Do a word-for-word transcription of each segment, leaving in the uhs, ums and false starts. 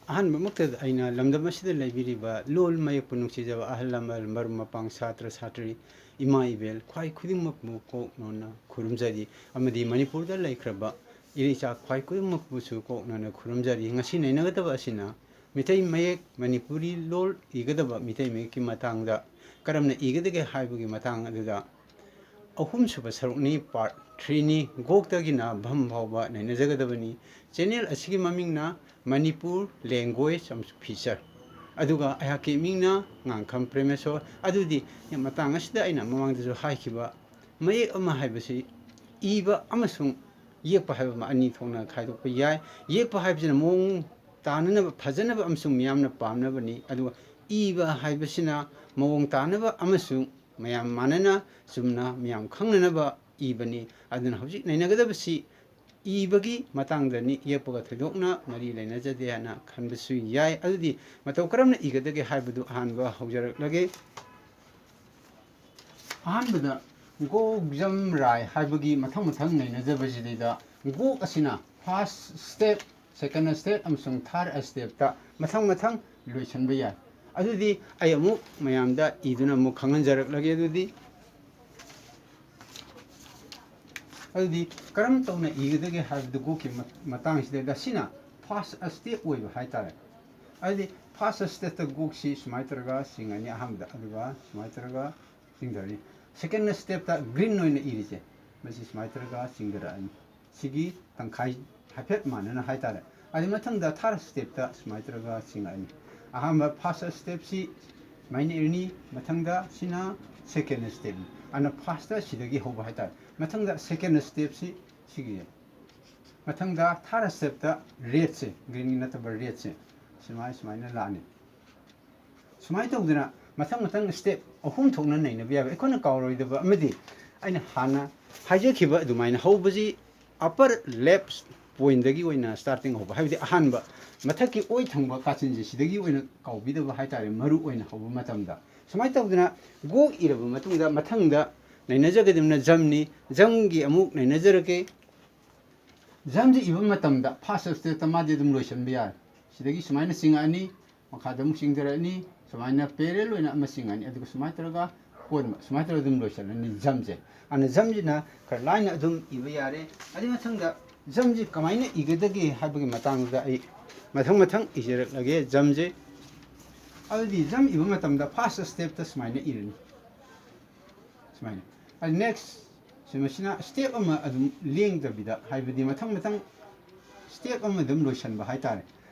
ꯑꯍꯥꯟꯕꯃꯛꯇꯗ ꯑꯩꯅ ꯂꯝꯗꯝ ꯑꯁꯤꯗ ꯂꯩꯕꯤꯔꯤꯕ ꯂꯣꯜ ꯃꯌꯦꯛꯄꯨ ꯅꯨꯡꯁꯤꯖꯕ ꯑꯍꯜ ꯂꯃꯟ, ꯃꯔꯨꯞ ꯃꯄꯥꯡ, ꯁꯥꯇ꯭ꯔ ꯁꯥꯇ꯭ꯔꯤ, ꯏꯃꯥ ꯏꯕꯦꯜ, ꯈ꯭ꯋꯥꯏ ꯈꯨꯗꯤꯡꯃꯛꯄꯨ ꯀꯣꯛ ꯅꯣꯟꯅ ꯈꯨꯔꯨꯝꯖꯔꯤ꯫ ꯑꯃꯗꯤ ꯃꯅꯤꯄꯨꯔꯗ ꯂꯩꯈ꯭ꯔꯕ ꯏꯔꯩꯆꯥ ꯈ꯭ꯋꯥꯏ ꯈꯨꯗꯤꯡꯃꯛꯄꯨꯁꯨ ꯀꯣꯛ ꯅꯣꯟꯅ ꯈꯨꯔꯨꯝꯖꯔꯤ꯫ ꯉꯁꯤ ꯅꯩꯅꯒꯗꯕ ꯑꯁꯤꯅ ꯃꯤꯇꯩ ꯃꯌꯦꯛ, ꯃꯅꯤꯄꯨꯔꯤ ꯂꯣꯜ ꯏꯒꯗꯕ ꯃꯤꯇꯩ ꯃꯌꯦꯛꯀꯤ ꯃꯇꯥꯡꯗ ꯀꯔꯝꯅ ꯏꯒꯗꯒꯦ ꯍꯥꯏꯕꯒꯤ ꯃꯇꯥꯡ ꯑꯗꯨꯗ ꯑꯍꯨꯝꯁꯨꯕ ꯁꯔꯨꯛꯅꯤ, part threeꯅꯤ꯫ ꯒꯣꯛꯇꯒꯤꯅ ꯚꯝ ꯐꯥꯎꯕ ꯅꯩꯅꯖꯒꯗꯕꯅꯤ꯫ Channel ꯑꯁꯤꯒꯤ ꯃꯃꯤꯡꯅ ꯃꯅꯤꯄꯨꯔ Language ꯑꯃꯁꯨꯡ Feature꯫ ꯑꯗꯨꯒ ꯑꯩꯍꯥꯛꯀꯤ ꯃꯤꯡꯅ ꯉꯥꯡꯈꯝ ꯄ꯭ꯔꯦꯃꯦꯁꯣꯔ꯫ ꯑꯗꯨꯗꯤ ꯃꯇꯥꯡ ꯑꯁꯤꯗ ꯑꯩꯅ ꯃꯃꯥꯡꯗꯁꯨ ꯍꯥꯏꯈꯤꯕ, ꯃꯌꯦꯛ ꯑꯃ ꯍꯥꯏꯕꯁꯤ ꯏꯕ ꯑꯃꯁꯨꯡ ꯌꯦꯛꯄ ꯍꯥꯏꯕ ꯑꯃ ꯑꯅꯤ ꯊꯣꯛꯅ ꯈꯥꯏꯗꯣꯛꯄ ꯌꯥꯏ꯫ ꯌꯦꯛꯄ ꯍꯥꯏꯕꯁꯤꯅ ꯃꯑꯣꯡ ꯇꯥꯅꯅꯕ, ꯐꯖꯅꯕ ꯑꯃꯁꯨꯡ ꯃꯤꯌꯥꯝꯅ ꯄꯥꯝꯅꯕꯅꯤ꯫ ꯑꯗꯨꯒ ꯏꯕ ꯍꯥꯏꯕꯁꯤꯅ ꯃꯑꯣꯡ ꯇꯥꯅꯕ ꯑꯃꯁꯨꯡ ꯃꯌꯥꯝ ꯃꯥꯟꯅꯅ ꯆꯨꯝꯅ ꯃꯤꯌꯥꯝ ꯈꯪꯅꯅꯕ ꯏꯕꯅꯤ꯫ ꯑꯗꯨꯅ ꯍꯧꯖꯤꯛ ꯅꯩꯅꯒꯗꯕꯁꯤ ꯏꯕꯒꯤ ꯃꯇꯥꯡꯗꯅꯤ, ꯌꯦꯛꯄꯒ ꯊꯣꯏꯗꯣꯛꯅ ꯃꯔꯤ ꯂꯩꯅꯖꯗꯦ ꯍꯥꯏꯅ ꯈꯟꯕꯁꯨ ꯌꯥꯏ꯫ ꯑꯗꯨꯗꯤ ꯃꯇꯧ ꯀꯔꯝꯅ ꯏꯒꯗꯒꯦ ꯍꯥꯏꯕꯗꯨ ꯑꯍꯥꯟꯕ ꯍꯧꯖꯔꯛꯂꯒꯦ꯫ ꯑꯍꯥꯟꯕꯗ ꯒꯣꯛ ꯖꯝ ꯔꯥꯏ ꯍꯥꯏꯕꯒꯤ ꯃꯊꯪ ꯃꯊꯪ ꯅꯩꯅꯖꯕꯁꯤꯗꯩꯗ ꯒꯣꯛ ꯑꯁꯤꯅ first step, second step ꯑꯃꯁꯨꯡ third stepꯇ ꯃꯊꯪ ꯃꯊꯪ ꯂꯣꯏꯁꯤꯟꯕ ꯌꯥꯏ꯫ ꯑꯗꯨꯗꯤ ꯑꯩ ꯑꯃꯨꯛ ꯃꯌꯥꯝꯗ ꯏꯗꯨꯅ ꯑꯃꯨꯛ ꯈꯪꯍꯟꯖꯔꯛꯂꯒꯦ꯫ ꯑꯗꯨꯗꯤ, ꯑꯗꯨꯗꯤ ꯀꯔꯝ ꯇꯧꯅ ꯏꯒꯗꯒꯦ ꯍꯥꯏꯕꯗꯨ ꯒꯣꯛꯀꯤ ꯃ-, ꯃꯇꯥꯡꯁꯤꯗ ꯁꯤꯅ first step ꯑꯣꯏꯕ ꯍꯥꯏꯇꯥꯔꯦ꯫ ꯑꯗꯨꯗꯤ first stepꯇ ꯒꯣꯛꯁꯤ ꯁꯨꯃꯥꯏꯅ ꯇꯧꯔꯒ ꯆꯤꯡꯉꯅꯤ ꯑꯍꯥꯟꯕꯗ, ꯑꯗꯨꯒ ꯁꯨꯃꯥꯏꯅ ꯇꯧꯔꯒ ꯆꯤꯡꯊꯔꯅꯤ꯫ Second stepꯇ green ꯑꯣꯏꯅ ꯏꯔꯤꯁꯦ, ꯃꯁꯤ ꯁꯨꯃꯥꯏꯅ ꯇꯧꯔꯒ ꯆꯤꯡꯊꯔꯛꯑꯅꯤ꯫ ꯁꯤꯒꯤ ꯇꯪꯈꯥꯏ ꯍꯥꯏꯐꯦꯠ ꯃꯥꯟꯅꯅ ꯍꯥꯏꯇꯥꯔꯦ꯫ ꯑꯗꯨ ꯃꯊꯪꯗ third stepꯇ ꯁꯨꯃꯥꯏꯅ ꯇꯧꯔꯒ ꯆꯤꯡꯉꯛꯑꯅꯤ꯫ ꯑꯍꯥꯟꯕ first stepꯁꯤ ꯁꯨꯃꯥꯏꯅ ꯏꯔꯅꯤ, ꯃꯊꯪꯗ ꯁꯤꯅ second stepꯅꯤ꯫ ꯑꯗꯨꯅ firstꯇ ꯁꯤꯗꯒꯤ ꯍꯧꯕ ꯍꯥꯏꯇꯥꯔꯦ꯫ ꯃꯊꯪꯗ second stepꯁꯤ ꯁꯤꯒꯤ, ꯃꯊꯪꯗ third stepꯇ redꯁꯦ, greenꯒꯤ ꯅꯠꯇꯕ redꯁꯦ, ꯁꯨꯃꯥꯏ-, ꯁꯨꯃꯥꯏꯅ ꯂꯥꯛꯑꯅꯤ꯫ ꯁꯨꯃꯥꯏꯅ ꯇꯧꯗꯅ ꯃꯊꯪ ꯃꯊꯪ step ꯑꯍꯨꯝ ꯊꯣꯛꯅ ꯅꯩꯅꯕ ꯌꯥꯕ꯫ ꯑꯩꯈꯣꯏꯅ ꯀꯥꯎꯔꯣꯏꯗꯕ ꯑꯃꯗꯤ ꯑꯩꯅ ꯍꯥꯟꯅ ꯍꯥꯏꯖꯈꯤꯕ ꯑꯗꯨꯃꯥꯏꯅ ꯍꯧꯕꯁꯤ upper left pointꯗꯒꯤ ꯑꯣꯏꯅ starting ꯍꯧꯕ, ꯍꯥꯏꯕꯗꯤ ꯑꯍꯥꯟꯕ ꯃꯊꯛꯀꯤ ꯑꯣꯏ ꯊꯪꯕ ꯀꯥꯆꯤꯟꯁꯦ ꯁꯤꯗꯒꯤ ꯑꯣꯏꯅ ꯀꯥꯎꯕꯤꯗꯕ ꯍꯥꯏꯇꯥꯔꯦ, ꯃꯔꯨ ꯑꯣꯏꯅ ꯍꯧꯕ ꯃꯇꯝꯗ꯫ ꯁꯨꯃꯥꯏꯅ ꯇꯧꯗꯅ ꯒꯣꯛ ꯏꯔꯕ ꯃꯇꯨꯡꯗ ꯃꯊꯪꯗ ꯅꯩꯅꯖꯒꯗꯕꯅ ꯖꯝꯅꯤ꯫ ꯖꯝꯒꯤ ꯑꯃꯨꯛ ꯅꯩꯅꯖꯔꯛꯀꯦ꯫ ꯖꯝꯁꯤ ꯏꯕ ꯃꯇꯝꯗ first stepꯇ ꯃꯥꯗꯤ ꯑꯗꯨꯝ ꯂꯣꯏꯁꯤꯟꯕ ꯌꯥꯔꯦ꯫ ꯁꯤꯗꯒꯤ ꯁꯨꯃꯥꯏꯅ ꯆꯤꯡꯉꯛꯑꯅꯤ, ꯃꯈꯥꯗ ꯑꯃꯨꯛ ꯆꯤꯡꯊꯔꯛꯑꯅꯤ, ꯁꯨꯃꯥꯏꯅ parallel ꯑꯣꯏꯅ ꯑꯃ ꯆꯤꯡꯉꯅꯤ, ꯑꯗꯨꯒ ꯁꯨꯃꯥꯏꯅ ꯇꯧꯔꯒ ꯀꯣꯟꯕ, ꯁꯨꯃꯥꯏꯅ ꯇꯧꯔꯒ ꯑꯗꯨꯝ ꯂꯣꯏꯁꯤꯜꯂꯅꯤ ꯖꯝꯁꯦ꯫ ꯑꯗꯨꯅ ꯖꯝꯁꯤꯅ ꯈꯔ ꯂꯥꯏꯅ ꯑꯗꯨꯝ ꯏꯕ ꯌꯥꯔꯦ꯫ ꯑꯗꯨꯒꯤ ꯃꯊꯪꯗ ꯖꯝꯁꯤ ꯀꯃꯥꯏꯅ ꯏꯒꯗꯒꯦ ꯍꯥꯏꯕꯒꯤ ꯃꯇꯥꯡꯗ ꯑꯩ ꯃꯊꯪ ꯃꯊꯪ ꯏꯖꯔꯛꯂꯒꯦ ꯖꯝꯁꯦ꯫ ꯑꯗꯨꯗꯤ ꯖꯝ ꯏꯕ ꯃꯇꯝꯗ first stepꯇ ꯁꯨꯃꯥꯏꯅ ꯏꯔꯅꯤ, ꯁꯨꯃꯥꯏꯅ꯫ ꯑꯗꯨ next ꯁꯤ ꯃꯁꯤꯅ step ꯑꯃ ꯑꯗꯨꯝ ꯂꯦꯡꯗꯕꯤꯗ, ꯍꯥꯏꯕꯗꯤ ꯃꯊꯪ ꯃꯊꯪ step ꯑꯃ ꯑꯗꯨꯝ ꯂꯣꯏꯁꯟꯕ ꯍꯥꯏꯇꯥꯔꯦ꯫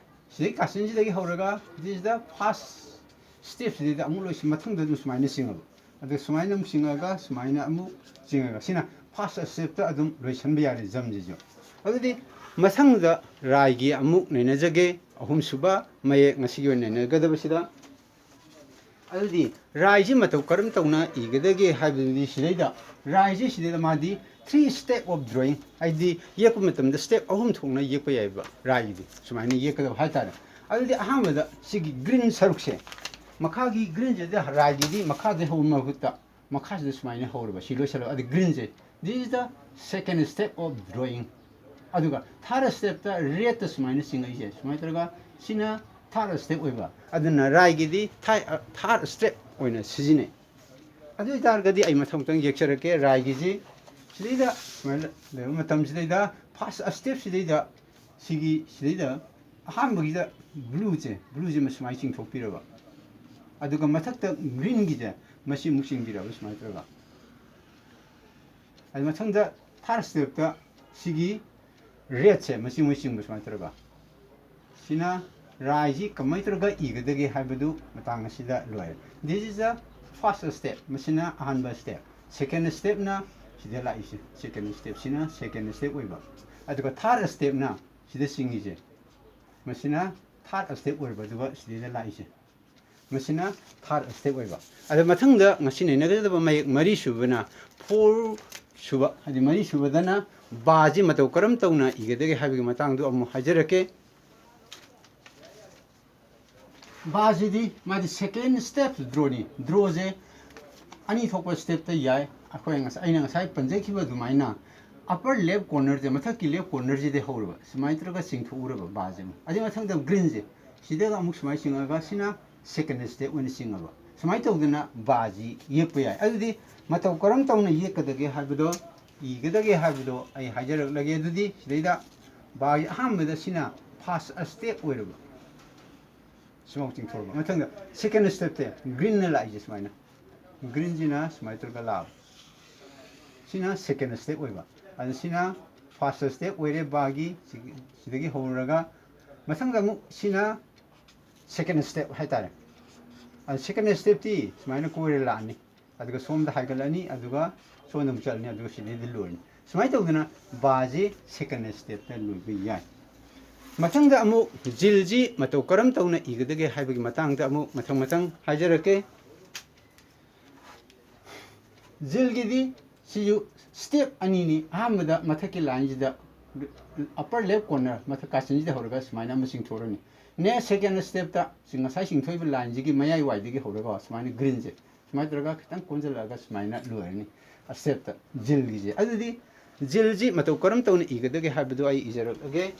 ꯁꯤꯗꯩ ꯀꯥꯆꯤꯟꯁꯤꯗꯒꯤ ꯍꯧꯔꯒ this is the first stepꯁꯤꯗꯩꯗ ꯑꯃꯨꯛ ꯂꯣꯏꯁꯤ-, ꯃꯊꯪꯗ ꯑꯗꯨꯝ ꯁꯨꯃꯥꯏꯅ ꯆꯤꯡꯉꯕ, ꯑꯗꯨ ꯁꯨꯃꯥꯏꯅ ꯑꯃꯨꯛ ꯆꯤꯡꯉꯒ ꯁꯨꯃꯥꯏꯅ ꯑꯃꯨꯛ ꯆꯤꯡꯉꯒ, ꯁꯤꯅ first stepꯇ ꯑꯗꯨꯝ ꯂꯣꯏꯁꯟꯕ ꯌꯥꯔꯦ ꯖꯝꯁꯤꯁꯨ꯫ ꯑꯗꯨꯗꯤ ꯃꯊꯪꯗ ꯔꯥꯏꯒꯤ ꯑꯃꯨꯛ ꯅꯩꯅꯖꯒꯦ, ꯑꯍꯨꯝꯁꯨꯕ ꯃꯌꯦꯛ ꯉꯁꯤꯒꯤ ꯑꯣꯏꯅ ꯅꯩꯅꯒꯗꯕꯁꯤꯗ꯫ ꯑꯗꯨꯗꯤ ꯔꯥꯏꯁꯤ ꯃꯇꯧ ꯀꯔꯝ ꯇꯧꯅ ꯏꯒꯗꯒꯦ ꯍꯥꯏꯕꯗꯨꯗꯤ ꯁꯤꯗꯩꯗ, ꯔꯥꯏꯁꯤ ꯁꯤꯗꯩꯗ ꯃꯥꯗꯤ three step of drawing, ꯍꯥꯏꯗꯤ ꯌꯦꯛꯄ ꯃꯇꯝꯗ step ꯑꯍꯨꯝ ꯊꯣꯛꯅ ꯌꯦꯛꯄ ꯌꯥꯏꯕ ꯔꯥꯏꯒꯤꯗꯤ, ꯁꯨꯃꯥꯏꯅ ꯌꯦꯛꯀꯗꯕ ꯍꯥꯏꯇꯥꯔꯦ꯫ ꯑꯗꯨꯗꯤ ꯑꯍꯥꯟꯕꯗ ꯁꯤꯒꯤ green ꯁꯔꯨꯛꯁꯦ, ꯃꯈꯥꯒꯤ greenꯁꯤꯗ ꯔꯥꯏꯒꯤꯗꯤ ꯃꯈꯥꯗꯩ ꯍꯧꯕ ꯃꯍꯨꯠꯇ ꯃꯈꯥꯁꯤꯗ ꯁꯨꯃꯥꯏꯅ ꯍꯧꯔꯕ, ꯁꯤ ꯂꯣꯏꯁꯤꯜꯂꯕ꯫ ꯑꯗꯨ greenꯁꯦ, this is the second step of drawing꯫ ꯑꯗꯨꯒ third stepꯇ redꯇ ꯁꯨꯃꯥꯏꯅ ꯆꯤꯡꯉꯛꯏꯁꯦ, ꯁꯨꯃꯥꯏꯅ ꯇꯧꯔꯒ ꯁꯤꯅ third step ꯑꯣꯏꯕ꯫ ꯑꯗꯨꯅ ꯔꯥꯏꯒꯤꯗꯤ third step ꯑꯣꯏꯅ ꯁꯤꯖꯤꯟꯅꯩ꯫ ꯑꯗꯨ ꯑꯣꯏꯇꯥꯔꯒꯗꯤ ꯑꯩ ꯃꯊꯪ ꯃꯊꯪ ꯌꯦꯛꯆꯔꯛꯀꯦ꯫ ꯔꯥꯏꯒꯤꯁꯤ ꯁꯤꯗꯩꯗ ꯁꯨꯃꯥꯏꯅ ꯂꯩꯕ ꯃꯇꯝꯁꯤꯗꯩꯗ first stepꯁꯤꯗꯩꯗ ꯁꯤꯒꯤ ꯁꯤꯗꯩꯗ ꯑꯍꯥꯟꯕꯒꯤꯗ blueꯁꯦ, blueꯁꯦ ꯁꯨꯃꯥꯏꯅ ꯆꯤꯡꯊꯣꯛꯄꯤꯔꯕ, ꯑꯗꯨꯒ ꯃꯊꯛꯇ greenꯒꯤꯁꯦ ꯃꯁꯤ ꯑꯃꯨꯛ ꯆꯤꯡꯕꯤꯔꯕ ꯁꯨꯃꯥꯏꯅ ꯇꯧꯔꯒ, ꯑꯗꯨ ꯃꯊꯪꯗ third stepꯇ ꯁꯤꯒꯤ redꯁꯦ ꯃꯁꯤ ꯑꯃꯨꯛ ꯆꯤꯡꯕ ꯁꯨꯃꯥꯏꯅ ꯇꯧꯔꯒ, ꯁꯤꯅ ꯔꯥꯏꯁꯤ ꯀꯃꯥꯏꯅ ꯇꯧꯔꯒ ꯏꯒꯗꯒꯦ ꯍꯥꯏꯕꯗꯨ ꯃꯇꯥꯡ ꯑꯁꯤꯗ ꯂꯣꯏꯔꯦ꯫ This is the first step, ꯃꯁꯤꯅ ꯑꯍꯥꯟꯕ step꯫ Second stepꯅ ꯁꯤꯗ ꯂꯥꯛꯏꯁꯦ, second stepꯁꯤꯅ second step ꯑꯣꯏꯕ꯫ ꯑꯗꯨꯒ third stepꯅ ꯁꯤꯗ ꯆꯤꯡꯉꯤꯁꯦ, ꯃꯁꯤꯅ third step ꯑꯣꯏꯕ, ꯑꯗꯨꯒ ꯁꯤꯗꯩꯗ ꯂꯥꯛꯏꯁꯦ, ꯃꯁꯤꯅ third step ꯑꯣꯏꯕ꯫ ꯑꯗ ꯃꯊꯪꯗ ꯉꯁꯤ ꯅꯩꯅꯒꯗꯕ ꯃꯌꯦꯛ ꯃꯔꯤ ꯁꯨꯕꯅ, four ꯁꯨꯕ, ꯍꯥꯏꯗꯤ ꯃꯔꯤ ꯁꯨꯕꯗꯅ ꯕꯥꯁꯤ ꯃꯇꯧ ꯀꯔꯝ ꯇꯧꯅ ꯏꯒꯗꯒꯦ ꯍꯥꯏꯕꯒꯤ ꯃꯇꯥꯡꯗꯣ ꯑꯃꯨꯛ ꯍꯥꯏꯖꯔꯛꯀꯦ꯫ ꯕꯥꯁꯤꯗꯤ ꯃꯥꯗꯤ second step drawꯅꯤ꯫ Drawꯁꯦ ꯑꯅꯤ ꯊꯣꯛꯄ stepꯇ ꯌꯥꯏ꯫ ꯑꯩꯈꯣꯏ ꯉꯁꯥꯏ, ꯑꯩꯅ ꯉꯁꯥꯏ ꯄꯟꯖꯈꯤꯕ ꯑꯗꯨꯃꯥꯏꯅ Upper left cornerꯁꯦ, ꯃꯊꯛꯀꯤ left cornerꯁꯤꯗꯩ ꯍꯧꯔꯕ, ꯁꯨꯃꯥꯏꯅ ꯇꯧꯔꯒ ꯆꯤꯡꯊꯣꯛꯎꯔꯕ barꯁꯦ ꯑꯃꯨꯛ꯫ ꯑꯗꯩ ꯃꯊꯪꯗ greenꯁꯦ, ꯁꯤꯗꯒ ꯑꯃꯨꯛ ꯁꯨꯃꯥꯏꯅ ꯆꯤꯡꯉꯒ ꯁꯤꯅ second step ꯑꯣꯏꯅ ꯆꯤꯡꯉꯕ꯫ ꯁꯨꯃꯥꯏꯅ ꯇꯧꯗꯅ barꯁꯤ ꯌꯦꯛꯄ ꯌꯥꯏ꯫ ꯑꯗꯨꯗꯤ ꯃꯇꯧ ꯀꯔꯝ ꯇꯧꯅ ꯌꯦꯛꯀꯗꯒꯦ ꯍꯥꯏꯕꯗꯣ, ꯏꯒꯗꯒꯦ ꯍꯥꯏꯕꯗꯣ ꯑꯩ ꯍꯥꯏꯖꯔꯛꯂꯒꯦ꯫ ꯑꯗꯨꯗꯤ ꯁꯤꯗꯩꯗ barꯒꯤ ꯑꯍꯥꯟꯕꯗ ꯁꯤꯅ first step ꯑꯣꯏꯔꯕ, ꯁꯨꯃꯥꯏꯅ ꯆꯤꯡꯊꯣꯔꯛꯄ꯫ ꯃꯊꯪꯗ second stepꯁꯦ greenꯅ ꯂꯥꯛꯏꯁꯦ ꯁꯨꯃꯥꯏꯅ, greenꯁꯤꯅ ꯁꯨꯃꯥꯏꯅ ꯇꯧꯔꯒ ꯂꯥꯛꯑꯕ, ꯁꯤꯅ second step ꯑꯣꯏꯕ꯫ ꯑꯗꯨ ꯁꯤꯅ first step ꯑꯣꯏꯔꯦ barꯒꯤ, ꯁꯤꯒꯤ-, ꯁꯤꯗꯒꯤ ꯍꯧꯔꯒ ꯃꯊꯪꯗ ꯑꯃꯨꯛ ꯁꯤꯅ second step ꯍꯥꯏꯇꯥꯔꯦ꯫ ꯑꯗꯨ second stepꯇꯤ ꯁꯨꯃꯥꯏꯅ ꯀꯣꯏꯔ ꯂꯥꯛꯑꯅꯤ, ꯑꯗꯨꯒ ꯁꯣꯝꯗ ꯍꯥꯏꯒꯠꯂꯛꯑꯅꯤ, ꯑꯗꯨꯒ ꯁꯣꯝꯗ ꯑꯃꯨꯛ ꯆꯠꯂꯅꯤ, ꯑꯗꯨꯒ ꯁꯤꯗꯩꯗ ꯂꯣꯏꯔꯅꯤ꯫ ꯁꯨꯃꯥꯏꯅ ꯇꯧꯗꯅ barꯁꯤ second stepꯇ ꯂꯣꯏꯕ ꯌꯥꯏ꯫ ꯃꯊꯪꯗ ꯑꯃꯨꯛ ꯖꯤꯜꯁꯤ ꯃꯇꯧ ꯀꯔꯝ ꯇꯧꯅ ꯏꯒꯗꯒꯦ ꯍꯥꯏꯕꯒꯤ ꯃꯇꯥꯡꯗ ꯑꯃꯨꯛ ꯃꯊꯪ ꯃꯊꯪ ꯍꯥꯏꯖꯔꯛꯀꯦ꯫ ꯖꯤꯜꯒꯤꯗꯤ ꯁꯤꯁꯨ step ꯑꯅꯤꯅꯤ꯫ ꯑꯍꯥꯟꯕꯗ ꯃꯊꯛꯀꯤ lineꯁꯤꯗ, upper left corner, ꯃꯊꯛ ꯀꯥꯆꯤꯟꯁꯤꯗ ꯍꯧꯔꯒ ꯁꯨꯃꯥꯏꯅ ꯑꯃ ꯆꯤꯡꯊꯣꯔꯅꯤ꯫ Next second stepꯇ ꯁꯤ ꯉꯁꯥꯏ ꯆꯤꯡꯊꯣꯛꯏꯕ lineꯁꯤꯒꯤ ꯃꯌꯥꯏ ꯋꯥꯏꯗꯒꯤ ꯍꯧꯔꯒ ꯁꯨꯃꯥꯏꯅ greenꯁꯦ ꯁꯨꯃꯥꯏꯅ ꯇꯧꯔꯒ ꯈꯤꯇꯪ ꯀꯣꯟꯁꯤꯜꯂꯛꯑꯒ ꯁꯨꯃꯥꯏꯅ ꯂꯣꯏꯔꯅꯤ stepꯇ ꯖꯤꯜꯒꯤꯁꯦ꯫ ꯑꯗꯨꯗꯤ ꯖꯤꯜꯁꯤ ꯃꯇꯧ ꯀꯔꯝ ꯇꯧꯅ ꯏꯒꯗꯒꯦ ꯍꯥꯏꯕꯗꯨ ꯑꯩ ꯏꯖꯔꯛꯑꯒꯦ꯫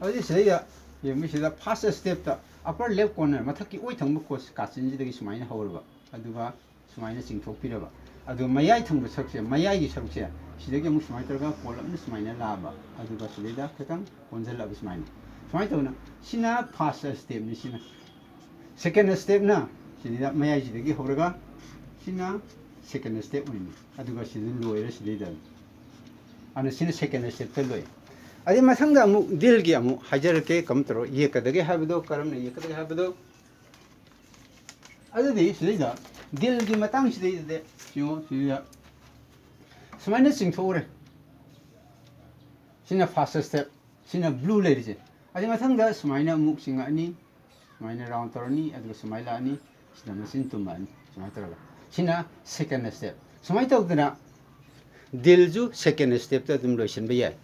ꯑꯗꯨꯗꯤ ꯁꯤꯗꯩꯗ ꯌꯦꯡꯕꯤꯁꯤꯗ first stepꯇ upper left corner, ꯃꯊꯛꯀꯤ ꯑꯣꯏ ꯊꯪꯕ ꯀꯣ-, ꯀꯥꯆꯤꯟꯁꯤꯗꯒꯤ ꯁꯨꯃꯥꯏꯅ ꯍꯧꯔꯕ, ꯑꯗꯨꯒ ꯁꯨꯃꯥꯏꯅ ꯆꯤꯡꯊꯣꯛꯄꯤꯔꯕ꯫ ꯑꯗꯨꯒ ꯃꯌꯥꯏ ꯊꯪꯕ ꯁꯔꯨꯛꯁꯦ, ꯃꯌꯥꯏꯒꯤ ꯁꯔꯨꯛꯁꯦ, ꯁꯤꯗꯒꯤ ꯑꯃꯨꯛ ꯁꯨꯃꯥꯏꯅ ꯇꯧꯔꯒ ꯀꯣꯂꯞꯅ ꯁꯨꯃꯥꯏꯅ ꯂꯥꯛꯑꯕ, ꯑꯗꯨꯒ ꯁꯤꯗꯩꯗ ꯈꯤꯇꯪ ꯀꯣꯟꯁꯤꯜꯂꯛꯑꯕ ꯁꯨꯃꯥꯏꯅ꯫ ꯁꯨꯃꯥꯏꯅ ꯇꯧꯗꯅ ꯁꯤꯅ first stepꯅꯤ, ꯁꯤꯅ second stepꯅ ꯁꯤꯗꯩꯗ ꯃꯌꯥꯏꯁꯤꯗꯒꯤ ꯍꯧꯔꯒ ꯁꯤꯅ second step ꯑꯣꯏꯅꯤ, ꯑꯗꯨꯒ ꯁꯤꯗ ꯂꯣꯏꯔꯦ ꯁꯤꯗꯩꯗ꯫ ꯑꯗꯨꯅ ꯁꯤꯅ second stepꯇ ꯂꯣꯏ꯫ ꯑꯗꯩ ꯃꯊꯪꯗ ꯑꯃꯨꯛ ꯗꯤꯜꯒꯤ ꯑꯃꯨꯛ ꯍꯥꯏꯖꯔꯛꯀꯦ, ꯀꯔꯝ ꯇꯧꯔ ꯌꯦꯛꯀꯗꯒꯦ ꯍꯥꯏꯕꯗꯣ, ꯀꯔꯝꯅ ꯌꯦꯛꯀꯗꯒꯦ ꯍꯥꯏꯕꯗꯣ꯫ ꯑꯗꯨꯗꯤ ꯁꯤꯗꯩꯗ ꯗꯤꯜꯒꯤ ꯃꯇꯥꯡꯁꯤꯗꯩꯗꯗꯤ ꯌꯦꯡꯉꯣ, ꯁꯤꯗ ꯁꯨꯃꯥꯏꯅ ꯆꯤꯡꯊꯣꯛꯎꯔꯦ꯫ ꯁꯤꯅ first step, ꯁꯤꯅ blue ꯂꯩꯔꯤꯁꯦ꯫ ꯑꯗꯩ ꯃꯊꯪꯗ ꯁꯨꯃꯥꯏꯅ ꯑꯃꯨꯛ ꯆꯤꯡꯉꯛꯑꯅꯤ, ꯁꯨꯃꯥꯏꯅ round ꯇꯧꯔꯅꯤ, ꯑꯗꯨꯒ ꯁꯨꯃꯥꯏꯅ ꯂꯥꯛꯑꯅꯤ, ꯁꯤꯗ ꯃꯆꯤꯟ ꯇꯨꯝꯃꯛꯑꯅꯤ, ꯁꯨꯃꯥꯏꯅ ꯇꯧꯔꯒ꯫ ꯁꯤꯅ second step꯫ ꯁꯨꯃꯥꯏꯅ ꯇꯧꯗꯅ ꯗꯤꯜꯁꯨ second stepꯇ ꯑꯗꯨꯝ ꯂꯣꯏꯁꯤꯟꯕ ꯌꯥꯏ꯫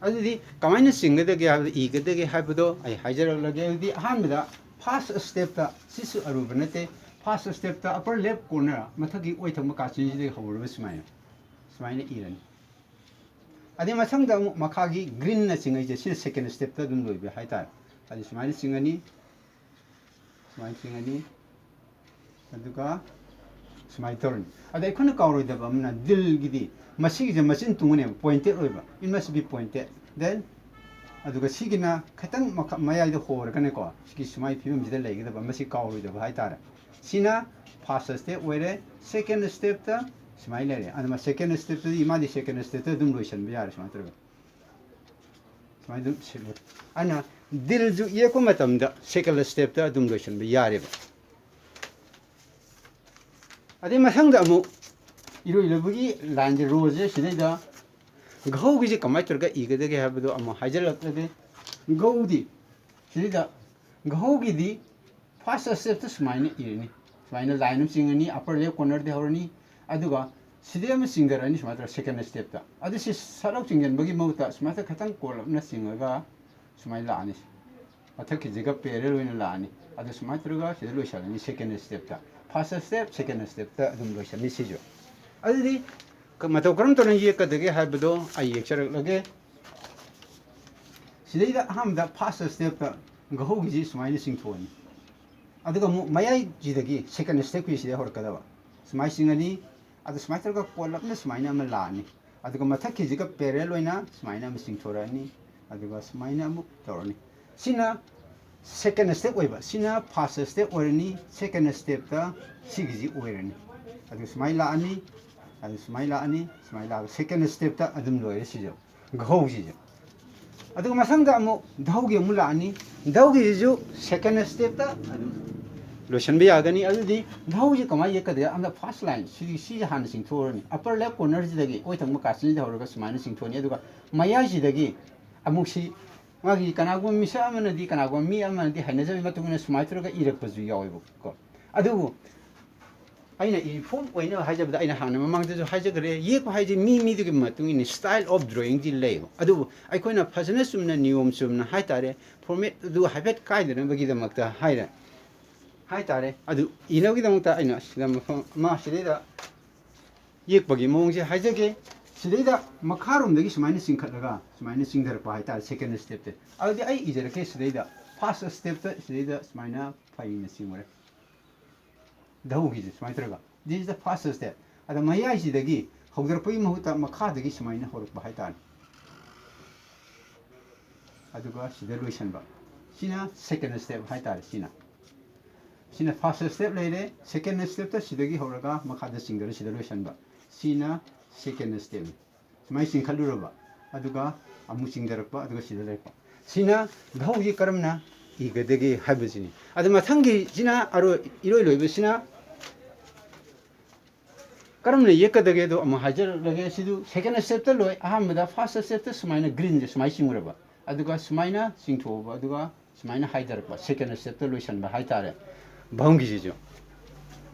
ꯑꯗꯨꯗꯤ ꯀꯃꯥꯏꯅ ꯆꯤꯡꯒꯗꯒꯦ ꯍꯥꯏꯕꯗꯣ, ꯏꯒꯗꯒꯦ ꯍꯥꯏꯕꯗꯣ ꯑꯩ ꯍꯥꯏꯖꯔꯛꯂꯒꯦ꯫ ꯑꯗꯨꯗꯤ ꯑꯍꯥꯟꯕꯗ first stepꯇ, ꯁꯤꯁꯨ ꯑꯔꯨꯕ ꯅꯠꯇꯦ, First stepꯇ upper left corner ꯃꯊꯛꯀꯤ ꯑꯣꯏ ꯊꯪꯕ ꯀꯥꯆꯤꯟꯁꯤꯗꯒꯤ ꯍꯧꯔꯒ ꯁꯨꯃꯥꯏꯅ ꯁꯨꯃꯥꯏꯅ ꯏꯔꯅꯤ꯫ ꯑꯗꯩ ꯃꯊꯪꯗ ꯑꯃꯨꯛ ꯃꯈꯥꯒꯤ greenꯅ ꯆꯤꯡꯉꯛꯏꯁꯦ, ꯁꯤꯅ second stepꯇ ꯑꯗꯨꯝ ꯂꯣꯏꯕ ꯍꯥꯏꯇꯥꯔꯦ꯫ ꯑꯗꯨ ꯁꯨꯃꯥꯏꯅ ꯆꯤꯡꯉꯅꯤ, ꯁꯨꯃꯥꯏꯅ ꯆꯤꯡꯉꯅꯤ, ꯑꯗꯨꯒ ꯁꯨꯃꯥꯏꯅ ꯇꯧꯔꯅꯤ꯫ ꯑꯗ ꯑꯩꯈꯣꯏꯅ ꯀꯥꯎꯔꯣꯏꯗꯕ ꯑꯃꯅ ꯗꯤꯜꯒꯤꯗꯤ ꯃꯁꯤꯒꯤꯁꯦ ꯃꯆꯤꯟ ꯇꯨꯡꯉꯅꯦꯕ, pointed ꯑꯣꯏꯕ, it must be pointed꯫ Then ꯑꯗꯨꯒ ꯁꯤꯒꯤꯅ ꯈꯤꯇꯪ ꯃꯈ-, ꯃꯌꯥꯏꯗ ꯍꯣꯔꯒꯅꯦꯀꯣ, ꯁꯤꯒꯤ ꯁꯨꯃꯥꯏꯅ ꯐꯤꯕꯝꯁꯤꯗ ꯂꯩꯒꯗꯕ, ꯃꯁꯤ ꯀꯥꯎꯔꯣꯏꯗꯕ ꯍꯥꯏꯇꯥꯔꯦ꯫ ꯁꯤꯅ first step ꯑꯣꯏꯔꯦ꯫ Second stepꯇ ꯁꯨꯃꯥꯏꯅ ꯂꯩꯔꯦ꯫ ꯑꯗꯨꯅ second stepꯇꯗꯤ ꯃꯥꯗꯤ second stepꯇ ꯑꯗꯨꯝ ꯂꯣꯏꯁꯤꯟꯕ ꯌꯥꯔꯦ, ꯁꯨꯃꯥꯏꯅ ꯇꯧꯔꯒ꯫ ꯁꯨꯃꯥꯏꯅ ꯑꯗꯨꯝ ꯁꯤꯜꯂꯨ꯫ ꯑꯗꯨꯅ ꯗꯤꯜꯁꯨ ꯌꯦꯛꯄ ꯃꯇꯝꯗ second stepꯇ ꯑꯗꯨꯝ ꯂꯣꯏꯁꯤꯟꯕ ꯌꯥꯔꯦꯕ꯫ ꯑꯗꯩ ꯃꯊꯪꯗ ꯑꯃꯨꯛ ꯏꯔꯣꯏ ꯂꯣꯏꯕꯒꯤ lineꯁꯦ, rowꯁꯦ ꯁꯤꯗꯩꯗ ꯘꯧꯒꯤꯁꯦ ꯀꯃꯥꯏꯅ ꯇꯧꯔꯒ ꯏꯒꯗꯒꯦ ꯍꯥꯏꯕꯗꯣ ꯑꯃꯨꯛ ꯍꯥꯏꯖꯤꯜꯂꯛꯂꯒꯦ꯫ ꯘꯧꯗꯤ ꯁꯤꯗꯩꯗ ꯘꯧꯒꯤꯗꯤ first stepꯇ ꯁꯨꯃꯥꯏꯅ ꯏꯔꯅꯤ, ꯁꯨꯃꯥꯏꯅ line ꯑꯃ ꯆꯤꯡꯉꯅꯤ, upper left cornerꯗꯤ ꯍꯧꯔꯅꯤ, ꯑꯗꯨꯒ ꯁꯤꯗꯩ ꯑꯃ ꯆꯤꯡꯊꯔꯛꯑꯅꯤ ꯁꯨꯃꯥꯏꯅ ꯇꯧꯔꯒ second stepꯇ꯫ ꯑꯗꯨ ꯁꯤ ꯁꯠ ꯂꯥꯎ ꯆꯤꯡꯁꯤꯟꯕꯒꯤ ꯃꯍꯨꯠꯇ ꯁꯨꯃꯥꯏꯅ ꯈꯤꯇꯪ ꯀꯣꯜꯂꯞꯅ ꯆꯤꯡꯉꯒ ꯁꯨꯃꯥꯏꯅ ꯂꯥꯛꯑꯅꯤ, ꯃꯊꯛꯀꯤꯁꯤꯒ parallel ꯑꯣꯏꯅ ꯂꯥꯛꯑꯅꯤ꯫ ꯑꯗꯨ ꯁꯨꯃꯥꯏꯅ ꯇꯧꯔꯒ ꯁꯤꯗ ꯂꯣꯏꯁꯤꯜꯂꯅꯤ, second stepꯇ꯫ First step, second stepꯇ ꯑꯗꯨꯝ ꯂꯣꯏꯁꯤꯜꯂꯅꯤ ꯁꯤꯁꯨ꯫ ꯑꯗꯨꯗꯤ ꯀ-, ꯃꯇꯧ ꯀꯔꯝ ꯇꯧꯅ ꯌꯦꯛꯀꯗꯒꯦ ꯍꯥꯏꯕꯗꯣ ꯑꯩ ꯌꯦꯛꯆꯔꯛꯂꯒꯦ꯫ ꯁꯤꯗꯩꯗ ꯑꯍꯥꯟꯕꯗ first stepꯇ ꯘꯧꯒꯤꯁꯤ ꯁꯨꯃꯥꯏꯅ ꯆꯤꯡꯊꯣꯛꯑꯅꯤ꯫ ꯑꯗꯨꯒ ꯑꯃꯨꯛ ꯃꯌꯥꯏꯁꯤꯗꯒꯤ second stepꯀꯤ ꯁꯤꯗ ꯍꯧꯔꯛꯀꯗꯕ꯫ ꯁꯨꯃꯥꯏꯅ ꯆꯤꯡꯉꯅꯤ, ꯑꯗꯨ ꯁꯨꯃꯥꯏꯅ ꯇꯧꯔꯒ ꯀꯣꯜꯂꯞꯅ ꯁꯨꯃꯥꯏꯅ ꯑꯃ ꯂꯥꯛꯑꯅꯤ꯫ ꯑꯗꯨꯒ ꯃꯊꯛꯀꯤꯁꯤꯒ parallel ꯑꯣꯏꯅ ꯁꯨꯃꯥꯏꯅ ꯑꯃ ꯆꯤꯡꯊꯣꯔꯛꯑꯅꯤ, ꯑꯗꯨꯒ ꯁꯨꯃꯥꯏꯅ ꯑꯃꯨꯛ ꯇꯧꯔꯅꯤ꯫ ꯁꯤꯅ second step ꯑꯣꯏꯕ, ꯁꯤꯅ first step ꯑꯣꯏꯔꯅꯤ, second stepꯇ ꯁꯤꯒꯤꯁꯤ ꯑꯣꯏꯔꯅꯤ꯫ ꯑꯗꯨ ꯁꯨꯃꯥꯏꯅ ꯂꯥꯛꯑꯅꯤ, ꯑꯗꯨ ꯁꯨꯃꯥꯏꯅ ꯂꯥꯛꯑꯅꯤ, ꯁꯨꯃꯥꯏꯅ ꯂꯥꯛꯑꯒ second stepꯇ ꯑꯗꯨꯝ ꯂꯣꯏꯔꯦ ꯁꯤꯁꯨ, ꯘꯧꯁꯤꯁꯨ꯫ ꯑꯗꯨꯒ ꯃꯊꯪꯗ ꯑꯃꯨꯛ ꯙꯧꯒꯤ ꯑꯃꯨꯛ ꯂꯥꯛꯑꯅꯤ, ꯙꯧꯒꯤꯁꯤꯁꯨ second stepꯇ ꯑꯗꯨꯝ ꯂꯣꯏꯁꯤꯟꯕ ꯌꯥꯒꯅꯤ꯫ ꯑꯗꯨꯗꯤ ꯙꯧꯁꯤ ꯀꯃꯥꯏꯅ ꯌꯦꯛꯀꯗꯒꯦ? ꯑꯃꯗ first line, ꯁꯤ, ꯁꯤꯁꯦ ꯍꯥꯟꯅ ꯆꯤꯡꯊꯣꯛꯑꯅꯤ, upper left cornerꯁꯤꯗꯒꯤ ꯑꯣꯏ ꯊꯪꯕ ꯀꯥꯆꯤꯟꯁꯤꯗ ꯍꯧꯔꯒ ꯁꯨꯃꯥꯏꯅ ꯆꯤꯡꯊꯣꯛꯑꯅꯤ꯫ ꯑꯗꯨꯒ ꯃꯌꯥꯏꯁꯤꯗꯒꯤ ꯑꯃꯨꯛ ꯁꯤ ꯃꯥꯒꯤ ꯀꯅꯥꯒꯨꯝꯕ ꯃꯤꯁꯛ ꯑꯃꯅꯗꯤ, ꯀꯅꯥꯒꯨꯝꯕ ꯃꯤ ꯑꯃꯅꯗꯤ ꯍꯩꯅꯖꯕꯒꯤ ꯃꯇꯨꯡ ꯏꯟꯅ ꯁꯨꯃꯥꯏꯅ ꯇꯧꯔꯒ ꯏꯔꯛꯄꯁꯨ ꯌꯥꯎꯋꯦꯕꯀꯣ꯫ ꯑꯗꯨꯕꯨ ꯑꯩꯅ uniform ꯑꯣꯏꯅ ꯍꯥꯏꯖꯕꯗ, ꯑꯩꯅ ꯍꯥꯟꯅ ꯃꯃꯥꯡꯗꯁꯨ ꯍꯥꯏꯖꯈ꯭ꯔꯦ, ꯌꯦꯛꯄ ꯍꯥꯏꯁꯦ ꯃꯤ ꯃꯤꯗꯨꯒꯤ ꯃꯇꯨꯡ ꯏꯟꯅ style of drawingꯗꯤ ꯂꯩꯌꯦꯕ꯫ ꯑꯗꯨꯕꯨ ꯑꯩꯈꯣꯏꯅ ꯐꯖꯅ ꯆꯨꯝꯅ, ꯅꯤꯌꯣꯝ ꯆꯨꯝꯅ ꯍꯥꯏꯇꯥꯔꯦ, format ꯑꯗꯨ ꯍꯥꯏꯐꯦꯠ ꯀꯥꯏꯗꯅꯕꯒꯤꯗꯃꯛꯇ ꯍꯥꯏꯔꯦ꯫ ꯍꯥꯏꯇꯥꯔꯦ꯫ ꯑꯗꯨ ꯏꯅꯕꯒꯤꯗꯃꯛꯇ ꯑꯩꯅ ꯁꯤꯗ ꯃꯐꯝ ꯑꯃ ꯁꯤꯗꯩꯗ ꯌꯦꯛꯄꯒꯤ ꯃꯑꯣꯡꯁꯦ ꯍꯥꯏꯖꯒꯦ꯫ ꯁꯤꯗꯩꯗ ꯃꯈꯥꯔꯣꯝꯗꯒꯤ ꯁꯨꯃꯥꯏꯅ ꯆꯤꯡꯈꯠꯂꯒ ꯁꯨꯃꯥꯏꯅ ꯆꯤꯡꯊꯔꯛꯄ ꯍꯥꯏꯇꯥꯔꯦ, second stepꯇ꯫ ꯑꯗꯨꯗꯤ ꯑꯩ ꯏꯖꯔꯛꯀꯦ꯫ ꯁꯤꯗꯩꯗ first stepꯇ ꯁꯤꯗꯩꯗ ꯁꯨꯃꯥꯏꯅ ꯐꯩꯅ ꯆꯤꯡꯉꯨꯔꯦ꯫ ꯙꯧꯒꯤꯁꯦ ꯁꯨꯃꯥꯏꯅ ꯇꯧꯔꯒ, this is the first step꯫ ꯑꯗ ꯃꯌꯥꯏꯁꯤꯗꯒꯤ ꯍꯧꯗꯔꯛꯄꯒꯤ ꯃꯍꯨꯠꯇ ꯃꯈꯥꯗꯒꯤ ꯁꯨꯃꯥꯏꯅ ꯍꯧꯔꯛꯄ ꯍꯥꯏꯇꯥꯔꯦ꯫ ꯑꯗꯨꯒ ꯁꯤꯗ ꯂꯣꯏꯁꯟꯕ꯫ ꯁꯤꯅ second step ꯍꯥꯏꯇꯥꯔꯦ꯫ ꯁꯤꯅ, ꯁꯤꯅ first step ꯂꯩꯔꯦ꯫ Second stepꯇ ꯁꯤꯗꯒꯤ ꯍꯧꯔꯒ ꯃꯈꯥꯗ ꯆꯤꯡꯊꯔ ꯁꯤꯗ ꯂꯣꯏꯁꯟꯕ꯫ ꯁꯤꯅ second stepꯅꯤ꯫ ꯁꯨꯃꯥꯏꯅ ꯆꯤꯡꯈꯠꯂꯨꯔꯕ, ꯑꯗꯨꯒ ꯑꯃꯨꯛ ꯆꯤꯡꯊꯔꯛꯄ, ꯑꯗꯨꯒ ꯁꯤꯗ ꯂꯩꯔꯛꯄ꯫ ꯁꯤꯅ ꯙꯧꯁꯤ ꯀꯔꯝꯅ ꯏꯒꯗꯒꯦ ꯍꯥꯏꯕꯁꯤꯅꯤ꯫ ꯑꯗ ꯃꯊꯪꯒꯤꯁꯤꯅ ꯑꯔꯣꯏ-, ꯏꯔꯣꯏ ꯂꯣꯏꯕꯁꯤꯅ ꯀꯔꯝꯅ ꯌꯦꯛꯀꯗꯒꯦꯗꯣ ꯑꯃꯨꯛ ꯍꯥꯏꯖꯔꯛꯂꯒꯦ꯫ ꯁꯤꯗꯨ second stepꯇ ꯂꯣꯏ꯫ ꯑꯍꯥꯟꯕꯗ first stepꯇ ꯁꯨꯃꯥꯏꯅ greenꯁꯦ ꯁꯨꯃꯥꯏꯅ ꯆꯤꯡꯉꯨꯔꯕ, ꯑꯗꯨꯒ ꯁꯨꯃꯥꯏꯅ ꯆꯤꯡꯊꯣꯛꯑꯕ, ꯑꯗꯨꯒ ꯁꯨꯃꯥꯏꯅ ꯍꯥꯏꯊꯔꯛꯄ, second stepꯇ ꯂꯣꯏꯁꯟꯕ ꯍꯥꯏꯇꯥꯔꯦ꯫ ꯚꯝꯒꯤꯁꯤꯁꯨ꯫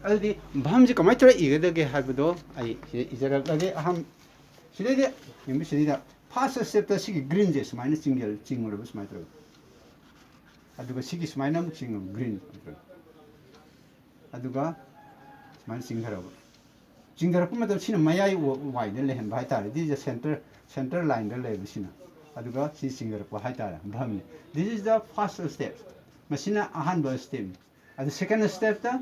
ꯑꯗꯨꯗꯤ ꯚꯝꯁꯤ ꯀꯃꯥꯏꯅ ꯇꯧꯔ ꯏꯒꯗꯒꯦ ꯍꯥꯏꯕꯗꯣ ꯑꯩ ꯁꯤꯗ ꯏꯖꯔꯛꯂꯒꯦ꯫ ꯑꯍꯥꯟ-, ꯁꯤꯗꯩꯗ, ꯌꯦꯡꯕ ꯁꯤꯗꯩꯗ first stepꯇ ꯁꯤꯒꯤ greenꯁꯦ ꯁꯨꯃꯥꯏꯅ ꯆꯤꯡꯖꯜ-, ꯆꯤꯡꯉꯨꯔꯕ ꯁꯨꯃꯥꯏꯅ ꯇꯧꯔꯒ꯫ ꯑꯗꯨꯒ ꯁꯤꯒꯤ ꯁꯨꯃꯥꯏꯅ ꯑꯃꯨꯛ ꯆꯤꯡꯉꯕ green꯫ ꯑꯗꯨꯒ ꯁꯨꯃꯥꯏꯅ ꯆꯤꯡꯊꯔꯕ꯫ ꯆꯤꯡꯊꯔꯛꯄ ꯃꯇꯝ ꯁꯤꯅ ꯃꯌꯥꯏ ꯋ-, ꯋꯥꯏꯗ ꯂꯩꯍꯟꯕ ꯍꯥꯏꯇꯥꯔꯦ꯫ This is the center, center lineꯗ ꯂꯩꯕꯁꯤꯅ꯫ ꯑꯗꯨꯒ ꯁꯤ ꯆꯤꯡꯊꯔꯛꯄ ꯍꯥꯏꯇꯥꯔꯦ, ꯚꯝꯅꯤ꯫ This is the first step꯫ ꯃꯁꯤꯅ ꯑꯍꯥꯟꯕ stepꯅꯤ꯫ ꯑꯗꯨ second stepꯇ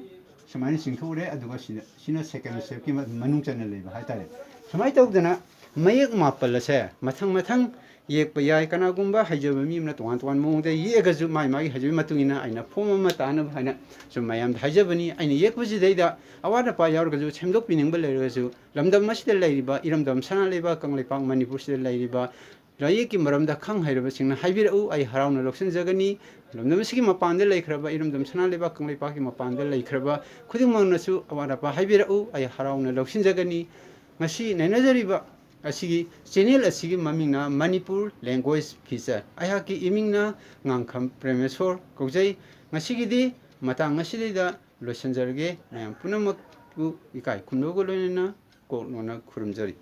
ꯁꯨꯃꯥꯏꯅ ꯆꯤꯡꯊꯣꯛꯎꯔꯦ, ꯑꯗꯨꯒ ꯁꯤꯅ, ꯁꯤꯅ second stepꯀꯤ ꯃ-, ꯃꯅꯨꯡ ꯆꯟꯅ ꯂꯩꯕ ꯍꯥꯏꯇꯥꯔꯦ꯫ ꯁꯨꯃꯥꯏꯅ ꯇꯧꯗꯅ ꯃꯌꯦꯛ ꯃꯥꯄꯜ ꯑꯁꯦ ꯃꯊꯪ ꯃꯊꯪ ꯌꯦꯛꯄ ꯌꯥꯏ꯫ ꯀꯅꯥꯒꯨꯝꯕ ꯍꯩꯖꯕ ꯃꯤ ꯑꯃꯅ ꯇꯣꯉꯥꯟ ꯇꯣꯉꯥꯟꯕ ꯃꯑꯣꯡꯗ ꯌꯦꯛꯑꯒꯁꯨ ꯃꯥꯏ ꯃꯥꯒꯤ ꯍꯩꯖꯕꯒꯤ ꯃꯇꯨꯡ ꯏꯟꯅ ꯑꯩꯅ form ꯑꯃ ꯇꯥꯅꯕ ꯍꯥꯏꯅ ꯁꯨꯝ ꯃꯌꯥꯝꯗ ꯍꯥꯏꯖꯕꯅꯤ꯫ ꯑꯩꯅ ꯌꯦꯛꯄꯁꯤꯗꯩꯗ ꯑꯋꯥꯠ ꯑꯄꯥ ꯌꯥꯎꯔꯒꯁꯨ, ꯁꯦꯝꯗꯣꯛꯄꯤꯅꯤꯡꯕ ꯂꯩꯔꯒꯁꯨ, ꯂꯝꯗꯝ ꯑꯁꯤꯗ ꯂꯩꯔꯤꯕ ꯏꯔꯝꯗꯝ ꯁꯅꯥ ꯂꯩꯕꯥꯛ ꯀꯪꯂꯩꯄꯥꯛ ꯃꯅꯤꯄꯨꯔꯁꯤꯗ ꯂꯩꯔꯤꯕ ꯂꯥꯏꯌꯦꯛꯀꯤ ꯃꯔꯝꯗ ꯈꯪ ꯍꯩꯔꯕꯁꯤꯡꯅ ꯍꯥꯏꯕꯤꯔꯛꯎ, ꯑꯩ ꯍꯔꯥꯎꯅ ꯂꯧꯁꯤꯟꯖꯒꯅꯤ꯫ ꯂꯝꯗꯝ ꯑꯁꯤꯒꯤ ꯃꯄꯥꯟꯗ ꯂꯩꯈ꯭ꯔꯕ, ꯏꯔꯝꯗꯝ ꯁꯅꯥ ꯂꯩꯕꯥꯛ ꯀꯪꯂꯩꯄꯥꯛꯀꯤ ꯃꯄꯥꯟꯗ ꯂꯩꯈ꯭ꯔꯕ ꯈꯨꯗꯤꯡꯃꯛꯅꯁꯨ ꯑꯋꯥꯠ ꯑꯄꯥ ꯍꯥꯏꯕꯤꯔꯛꯎ, ꯑꯩ ꯍꯔꯥꯎꯅ ꯂꯧꯁꯤꯟꯖꯒꯅꯤ꯫ ꯉꯁꯤ ꯅꯩꯅꯖꯔꯤꯕ ꯑꯁꯤꯒꯤ channel ꯑꯁꯤꯒꯤ ꯃꯃꯤꯡꯅ ꯃꯅꯤꯄꯨꯔ Language Feature꯫ ꯑꯩꯍꯥꯛꯀꯤ ꯏꯃꯤꯡꯅ ꯉꯥꯡꯈꯝ ꯄ꯭ꯔꯦꯃꯦꯁꯣꯔ ꯀꯧꯖꯩ꯫ ꯉꯁꯤꯒꯤꯗꯤ ꯃꯇꯥꯡ ꯑꯁꯤꯗꯩꯗ ꯂꯣꯏꯁꯤꯟꯖꯔꯒꯦ꯫ ꯃꯌꯥꯝ ꯄꯨꯝꯅꯃꯛꯄꯨ ꯏꯀꯥꯏ ꯈꯨꯝꯅꯕꯒ ꯂꯣꯏꯅꯅ ꯀꯣꯛ ꯅꯣꯟꯅ ꯈꯨꯔꯨꯝꯖꯔꯤ꯫